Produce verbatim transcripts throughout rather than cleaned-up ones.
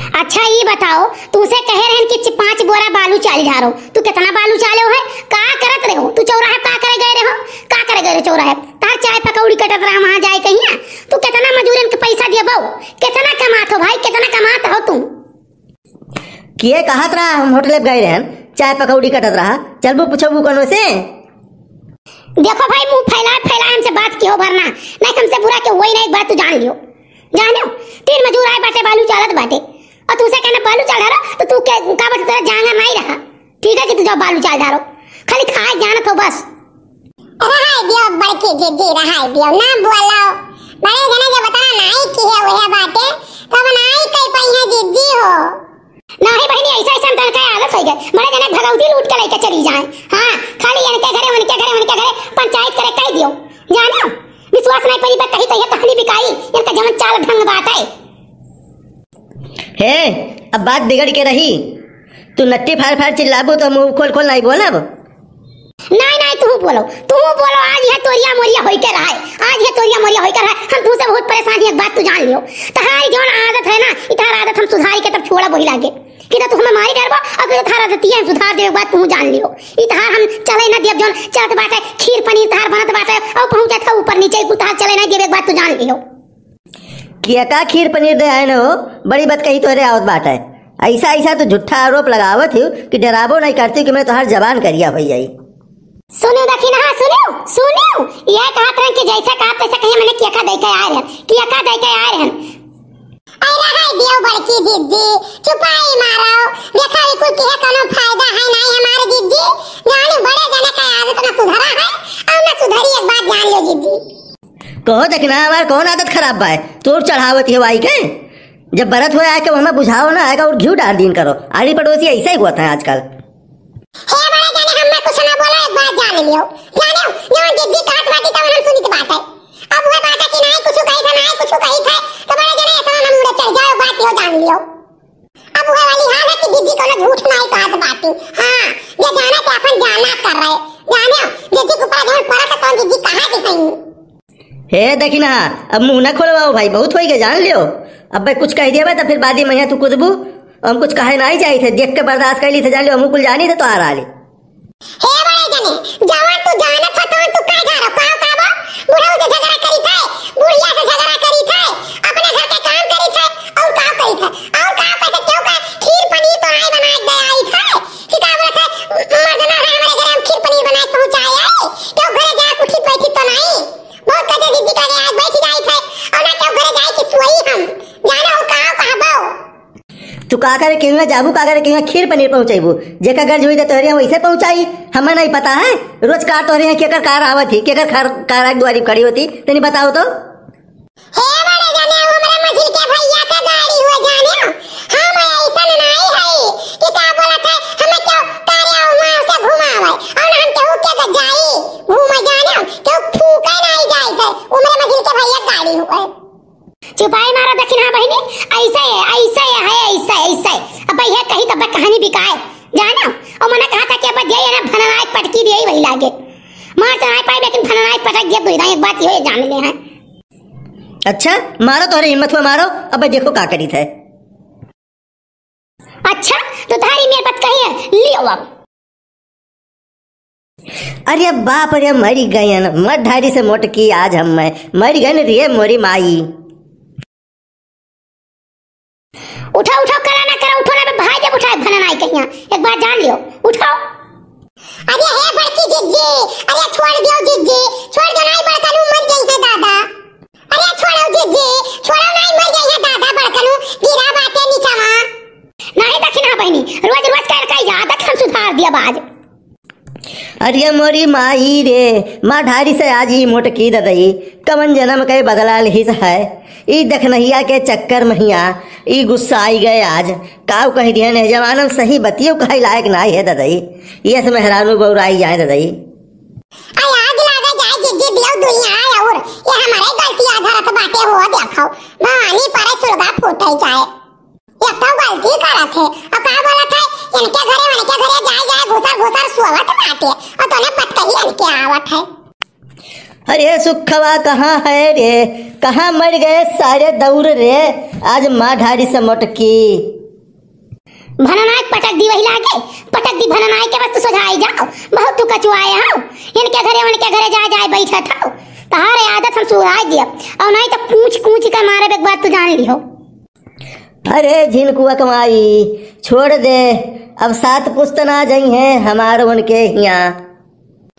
अच्छा, ई बताओ, तुमसे कहे रहन कि च-, पाँच बोरा बालू चाल ढारो, तू केतना बालू चालेउ है? का करत रहो तू चौराहे? का करे गए रहो? का करे गए रहो चौराहे? तार चाय पकौड़ी कटत रहा वहाँ जाए कहिया, तू केतना मजूरन के पैसा देबो? केतना कमात हो भाई, केतना कमात हो तू? के कहत रहा हम होटले पे गए रहन, चाय पकौड़ी कटत रहा, चलबू पूछबू कोनो से? देखो भाई, मुँह फैलाए फैलाए हमसे बात किहो भरना, नहीं हमसे बुरा के वही नहीं, एक बात तू जान लियो, जानो, तीन मजूर आए बाटे, बालू चालत बाटे, और तुमसे कहना बालू चाल ढारो, तो तू के का बता, तेरा जांगर नहीं रहा, ठीक है कि तू जाओ बालू चाल ढारो, खाली खाए जानत हो बस। रहाई दियो बड़की जिज्जी, रहाई दियो, ना बोलो। बड़े जने जे बतना नाई की है वह बाटे, तब नाई कह पाई है जिज्जी हो। नाही बहिनी, ऐसा ऐसा तन का आलस हो गए, बड़े जने भगवती लूट के लेके चली जाए। हाँ, खाली इनके घरे, उनके घरे, उनके घरे पंचायत करे कह दियो। जानो, विश्वास नहीं पड़ी बा, कही तो ये कहानी बिकाई, इनका जवन चाल ढंग बात है। हे, अब बात बिगड़ के रही। तू नट्टी फाड़ फाड़ चिल्लाबू तो मुंह खोल खोल नहीं बोलब। नहीं, नहीं, तू बोलो, तू बोलो, आज ये तोरिया मोरिया होई के रहे, आज ये तोरिया मोरिया होई के रहे, हम तुमसे बहुत परेशान हैं, एक बात तू जान लियो। तहारी जौन आदत है ना, ई तहार आदत हम सुधारी के तब छोड़ा वही लागे। कि तो तू हमें मारी डरबो, और कि तो तहार आदत ये हम सुधार देवे, एक बात तू जान लियो। ई तहार हम चले ना देब, जौन चलत बाटे, खीर पनीर तहार बनत बाटे, और पहुंचत है ऊपर नीचे, कुल तहार चले ना देब, एक बात तू जान लियो। केका खीर पनीर दे आए न हो, बड़ी बात कही तोहरे आवत बाटे। ऐसा ऐसा तो झूठा आरोप लगावत हो कि डराबो नहीं करती कि मैं तोहार जबान करिया हो जाई। सुनो दखिनहा, सुनो, सुनो, ये कहत रहन कि जैसे कहा तैसे कहिए, मैंने केका दे के आए रहन, केका दे के आए रहन। अरे हाय दियो बड़की जिज्जी, चुपाई मारो, देखा ई कुल किहे कोनो फायदा है नहीं हमारे जिज्जी, जाने बड़े जने का आदत ना सुधरा है, और ना सुधरी, एक बात जान लो जिज्जी। कहो दखिनहा, हमार कौन आदत खराब बा? तोर चढ़ावत हो आई के? जब बरत हो आए के हमें बुझाओ ना, आएगा और घी डाल दीन करो। आड़ी पड़ोसी ऐसा ही हुआ था आजकल। हे बड़े जाने, हम कुछ ना बोला, एक बात जान लियो। जाने, जवन जिज्जी कहत बाटी तवन हम सुनित बाटे। अब वह बात है कि नाई कुछ कही था, नाई कुछ कही था, तो बड़े जाने इतना ना मुड़े चढ़ जाओ, बात यो जान लियो। अब वह वाली हाल है कि जिज्जी कोनो झूठ नाई कहत बाटी। हाँ, ये जाना के अपन जाना कर रहे। जाने, जिज्जी के ऊपर जवन पड़ा था, कौन जिज्जी कहा के कहीं। हे दखिनहा, अब मुंह ना खोलवाओ भाई, बहुत होई के जान लियो। अब भाई कुछ कह दिया बा, तो फिर बाद में यहाँ तू कूदबू। हम कुछ कहे नहीं चाहिए थे, देख के बर्दाश्त कर ली थे, जान लियो, हम कुल जानी थे तो आ रहा ली। हे बड़े जने, जवान तू जानत है, तवन तू कह जा रहा, का, का बा? बुढ़ऊ से झगड़ा करी थे, बुढ़िया से झगड़ा करी थे, अपने घर के काम करी थे, और का करी थे? और का करी थे? क्यों का खीर पनीर तो आई बना के दे आई थे? कि का बोलत है, मर्द ना है हमारे घरे, हम खीर पनीर बना के पहुंचाए आई? क्यों घरे जाए, उठी बैठी तो नहीं? बहुत कदे जिज्जी का आगे आज बैठ जाई थे, और ना क्यों घरे जाए कि सोई हम। जानो हो का कहबो। तू का करे केहुआ जाबू, का करे केहुआ खीर पनीर पहुंचाइबू? जेका गर्ज हुई तो तोहरे यहाँ वैसे पहुंचाई, हमें नहीं पता है। रोज कार तोहरे यहाँ केकर कार आवत ही, केकर कार, कार आके दुआरी खड़ी होती, तनी बताओ तो। हे बड़े जाने, वो हमरे मझिल के भैया के गाड़ी हुए जाने, हम ऐसन नहीं है कि का बोलत है, हमें क्यों तारे उमा से घुमावे, और हम केहू के जाई घूमे जाने, क्यों फूके नहीं जाई थे, वो हमरे मझिल के भैया गाड़ी हुए। चुपाई मारो दखिनहा बहिनी, ऐसे है, ऐसे है, ऐसे, ऐसे। अब भैया कही तब कहानी बिकाए, जानो? और मने कहा था कि अब जे ये ना भननाई पटकी दिए वही लागे। मार तो नहीं पाए, लेकिन भननाई पटक दिया, बुझाई एक बात ये जान ले हैं। अच्छा, मारो तोहरे हिम्मत हुआ, मारो, अब देखो का करी थे। अच्छा, तो थारी मेर बात कही है, लियो अब। अरे बाप रे, मरी गयन, मर ढारी से मोटकी आज हम मैं, मरी गयन रे मोरी माई। उठाओ, उठाओ, करा ना करा, उठो ना, बे भाई जब उठाए भननाई कहिया, एक बात जान लियो, उठाओ। अरे हे बड़की जिज्जी, अरे छोड़ दियो जिज्जी, छोड़ दो, नाई बड़कनू मर जाई है दादा। अरे छोड़ो जिज्जी, छोड़ो, नाई मर जाई है दादा, बड़कनू गिरा बाटे नीचवा। नहीं दखिनहा बहिनी, रोज रोज का इनका आदत हम सुधार दिया बाज। अरे मोरी माई रे, माँ ढारी से आज ई मोटकी ददई, कवन जन्म के बदला लिहिस है। ई दखिनहिया के चक्कर महिया, ई गुस्सा आई गए आज। काऊ कह दिया ने जवानन सही बतियो कहे लायक नाई है ददई। ये से मेहरानू बौराई जाए ददई। अरे आग लागे जाए जिज्जी दियो दुनिया और ये हमारे गलतिया धरत बाटे हो देखो। भवानी परे सुलगा फूटे जाए। ये तो गलती करत है। और का बोलत है? इनके घरे, उनके घरे जाए, जाए, घुसर, घुसर सोवत बाटे। और तोने पत कही इनके आवत है। अरे सुखवा कहाँ है रे? कहाँ मर गए सारे दौर रे? आज माँ ढारी से मोटकी। भननायक पटक दी वही लागे, पटक दी भननायक के, बस तू सोझाई जाओ। बहुत तू कचुआए हो, इनके घरे उनके घरे जाए जाए बैठत हो। तहारे आदत हम सुधार दिया, और नहीं तो कूच कूच के मारे एक बात तू जान लिहो। अरे झिनकुआ कमाई, छोड़ दे, अब सात पुस्त ना जाई हैं हमार उनके हियाँ।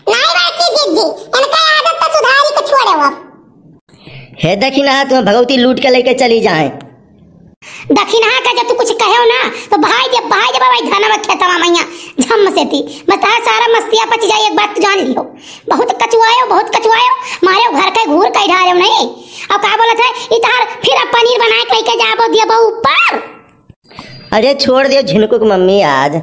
नहीं बड़की जिज्जी, इनका आदत तो सुधारी के छोड़े अब। हे दखिनहा, तुम्हें भगवती लूट के लेके चली जाए। दखिनहा का जब तू कुछ कहे हो ना, तो भाई जब, भाई जब भाई धनवा खेतवा मैया झम से थी, बस तहार सारा मस्तिया पच जाए, एक बात तू जान लियो। बहुत कचुआयो, बहुत कचुआयो, मारे घर के घूर कई ढारे नहीं। अब का बोलत है, ई तहार फिर अब पनीर बनाए के लेके जाबो दियबो ऊपर। अरे छोड़ दे झिनकू की मम्मी, आज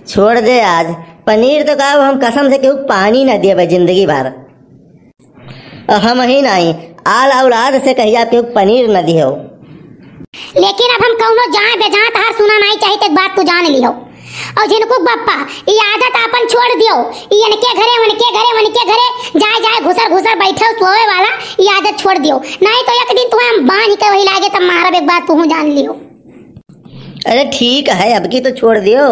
छोड़ दे, आज पनीर तो का हम कसम से केहू पानी न देबे जिंदगी भर। और हम ही नहीं, आल औलाद से कहिया केहू पनीर न दियो। लेकिन अब हम कौनो जाए बेजाए तहार सुना नहीं चाहिए, तो एक बात तू जान लियो। और झिनकू बप्पा, ई आदत आपन छोड़ दियो। ई इनके घरे, उनके घरे, उनके घरे जाए जाए घुसर घुसर बैठे सोवे वाला, ई आदत छोड़ दियो। नहीं तो एक दिन तुम्हें हम बांध के वही लागे तब मारब, एक बात तू जान लियो। अरे ठीक है, अब की तो छोड़ दियो।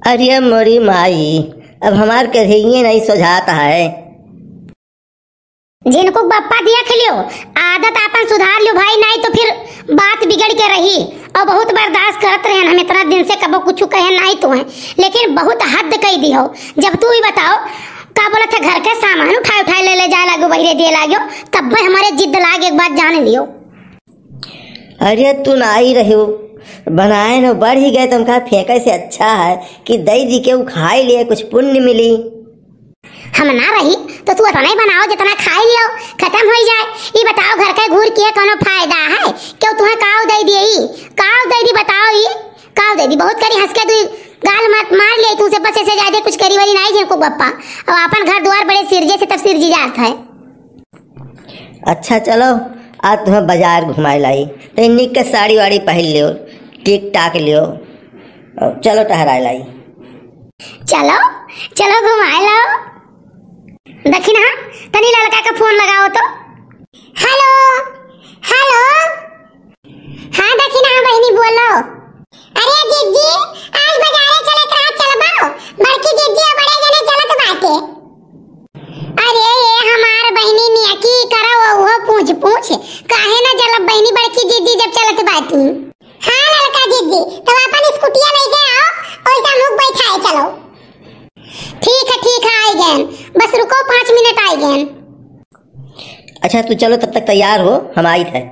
अरे मोरी माई, अब हमार कहिए नहीं सोझात है। झिनकू बप्पा देख लियो, आदत आपन सुधार लियो भाई, नहीं तो फिर बात बिगड़ के रही। और बहुत बर्दाश्त करत रहे हम इतना दिन से, कबो कुछ कहे नहीं तो है, लेकिन बहुत हद कई दियो। जब तू ही बताओ, का बोलत है, घर के सामान उठाए उठाए ले ले जाए लागो, बहिरे दिए लाग्यो, तब भी हमारे जिद लाग, एक बात जान लियो। अरे तू ना आई रही हो, बनाए न बढ़ ही गए, तुमका फेंके से अच्छा है कि दई दी के उ खाए लिए, कुछ पुण्य मिली। हम ना रही तो तू उतना ही बनाओ जितना खाए लियो, खत्म हो जाए। ई बताओ घर के घूर किए कोनो फायदा है? क्यों तुम्हें काव दे दिए? ई काव दे दी बताओ, ई काव दे दी? बहुत करी हंस के तू गाल मत मार ले, तू से बस ऐसे ज्यादा कुछ करी वाली नहीं झिनकू बप्पा। अब अपन घर द्वार बड़े सिरजे से तब सिरजी जात है। अच्छा चलो, आज तुम्हें बाजार घुमाए लाई, तो निक के साड़ी वाड़ी पहन लियो, टिक टाक लियो, और चलो टहराए लाई। चलो, चलो घुमाए लाओ। दखिनहा, तनी ललका का फोन लगाओ तो। हेलो, हेलो। हाँ दखिनहा बहिनी बोलो। अरे जिज्जी, आज बाजारे चलत रहा, चलबो? बड़की जिज्जी और बड़े जने चलत बाटे। अरे ये हमार बहिनी नियकी करो, वो पूछ पूछ, काहे ना चलब बहिनी बड़की जिज्जी जब चलत बाटी। हाँ ललका जिज्जी, तब अपन स्कूटिया लेके आओ, ओइसा मुख बैठाए चलो। ठीक है, ठीक है, आई गए, बस रुको पाँच मिनट, आई गए। अच्छा तू चलो, तब तक तैयार हो, हम आइत है।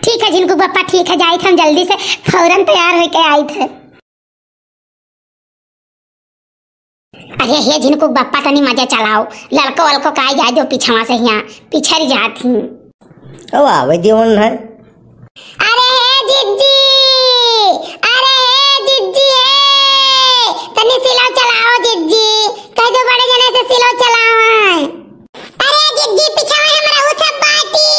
ठीक है झिनकू बप्पा, ठीक है, जाइत हम जल्दी से, फौरन तैयार होके आइत है। अरे हे झिनकू बप्पा, तनी मजा चलाओ, ललको वलको का जाए दो पीछवा से, हियाँ पिछड़ जात ही। अब आवे दे उन है। अरे हे जिज्जी, अरे हे जिज्जी, हे तनी सिलो चलाओ जिज्जी, कह दो बड़े जने से सिलो चलाओ। अरे जिज्जी, पीछे में हम रहू सब बाटी।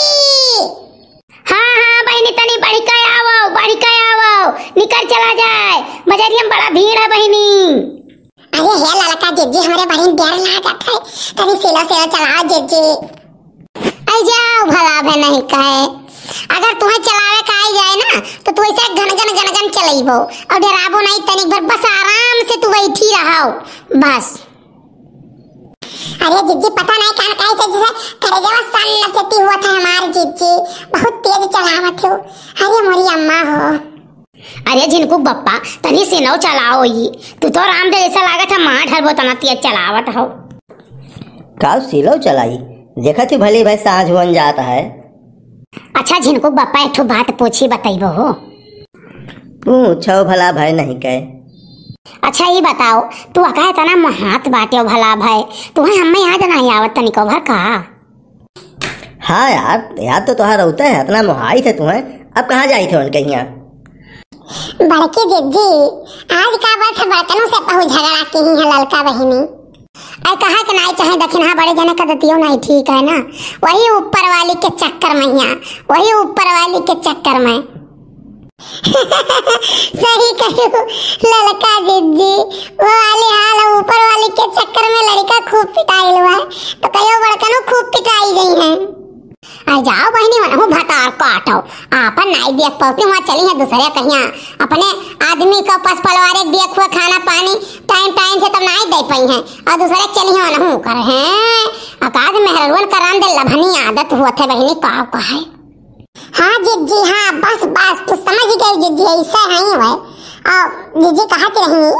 हाँ, हाँ, बहिनी, तनी बढ़ के आवो, बढ़ के आवो, निकर चला जाए, बजरिया में बड़ा भीड़ है, बहिनी। अरे हे ललका जिज्जी, हमरे बड़ी डर लागत है, तनी सिलो सिलो चलाओ जिज्जी। आई जाओ भला भे नहीं कहे, अगर तुम्हें चलावे का आई जाए ना, तो तू ऐसे घनगन घनगन चलेबो और डराबो नहीं, तनिक भर बस आराम से तू बैठी रहो, बस। अरे जिज्जी, पता नहीं कान काहे से जैसे करेजवा सन्न से ती हुआ था हमार जिज्जी, बहुत तेज चलावत हो। अरे मोरी अम्मा हो। अरे झिनकू बप्पा, तनी सिलो चलाओ ई, तू तो राम दे जैसा लागत है, मार ढलबो तना तेज चलावत हो। का सिलो चलाई? देखत ही भले भाई सांझ होन जात है। अच्छा झिनकू बप्पा, एक ठो बात पूछी, बतइबो हो? पूछो भला भाई नहीं कहे। अच्छा ई बताओ, तू अका इतना मोहात बाटे हो भला भाई, तुम्हें हमें याद नहीं आवत तनिको भर का? हाँ यार, याद तो तोहार रहता है, इतना मोहाई थे तुम्हें, अब कहाँ जाई थे उनके यहाँ? बड़की जिज्जी, आज का बात है, बर्तनों से बहुत झगड़ा की ही है ललका बहिनी। आई कहा कि नाई चाहे दखिनहा बड़े जने का दतियो नहीं ठीक है ना, वही ऊपर वाली के चक्कर में हिया, वही ऊपर वाली के चक्कर में। सही कहू ललका जिज्जी, वो वाली हाल ऊपर वाली के चक्कर में लड़का खूब पिटाइल हुआ है, तो कहो बड़कनो खूब पिटाई गई है। अरे जाओ बहिनी, वनहु भतार काटो, आपन नाई देख पउती, वहाँ चली हैं दूसरे कहिया, अपने आदमी का पस पलवारे देख हुआ खाना पानी टाइम टाइम से तब नाई दे पइहैं, और दूसरे चली हैं वनहु कर हैं। अकाज मेहररुअन करान दे लभनी आदत हुआ थे बहिनी, का कहे। हाँ जिज्जी, हाँ, बस, बस, तू समझ गई जिज्जी, ऐसे हई हुए। आ, जिज्जी कहत रही,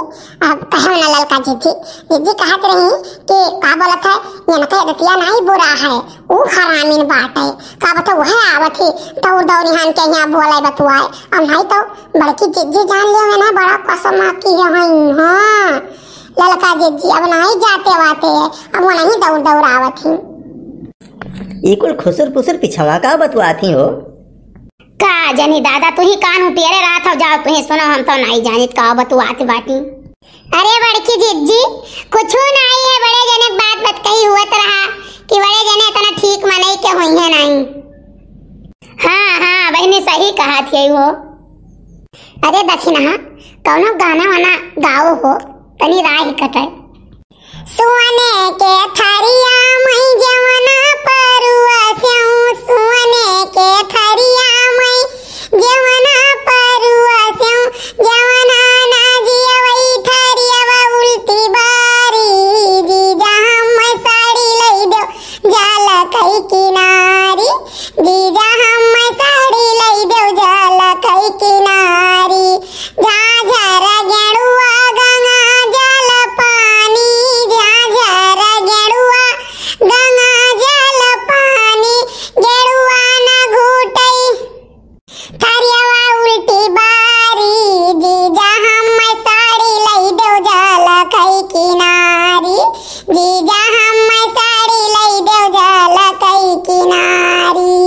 आ, कहे ना ललका जिज्जी, जिज्जी कहत रही कि का बोलत है, ये ना कहे रतिया नाई बुरा है, ऊ हरामिन बाटे, का बता वह आवत ही, दौड़ दौड़ यहाँ के यहाँ बोले बतुआए, अब नाई तो बड़की जिज्जी जान लियो है ना, बड़ा कसम की है, हाँ, ललका जिज्जी, अब नाई जाते वाते है, अब वो नहीं दौड़ दौड़ आवत ही। ई कुल खुसुर पुसुर पिछवा का बतुआत ही हो? का जनी दादा, तू ही कान उपियरे रहत हो, जाओ तू ही सुनो, हम तो नाई जानित का बतुआत बाटी। अरे बड़की जिज्जी, कुछु नाई है, बड़े जने के बात बतकही हुअत रहा कि बड़े जने इतना ठीक मनई के होइहे नाई। हाँ, हाँ, बहिनी सही कहत ही हो। अरे दखिनहा, कौनो गाना वाना गाओ हो, तनी राह कटे। सुअने के थरिया मई जवना परुआ स्यों, सुअने के थरिया मई जवना परुआ स्यों, जवना ना जियवई थरियवा उल्टी बारी, जीजा हम साड़ी लई देव जाल कई किनारी, जीजा हम साड़ी लई देव जाल कई किनारी। झाझर गेड़ुआ गंगा जल पानी, झाझर गेड़ुआ गंगा जल पानी, गेड़ुआ न घूटई थरियवा उल्टी बारी, जीजा हम साड़ी लई देव जाल कई किनारी, जीजा हम साड़ी लई देव जाल कई किनारी।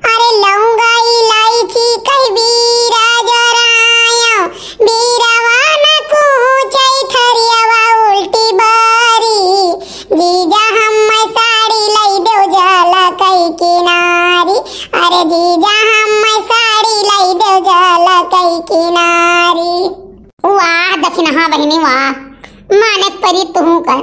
अरे लौंगा इलायची कई बीरा जरायो, बीरवा न कूचई थरियवा उल्टी बारी, जीजा हम साड़ी लई देव जाल कई किनारी, अरे जीजा हम साड़ी लई देव जाल कई किनारी। वाह दखिनहा बहिनी वाह, माने परी तुहू कर,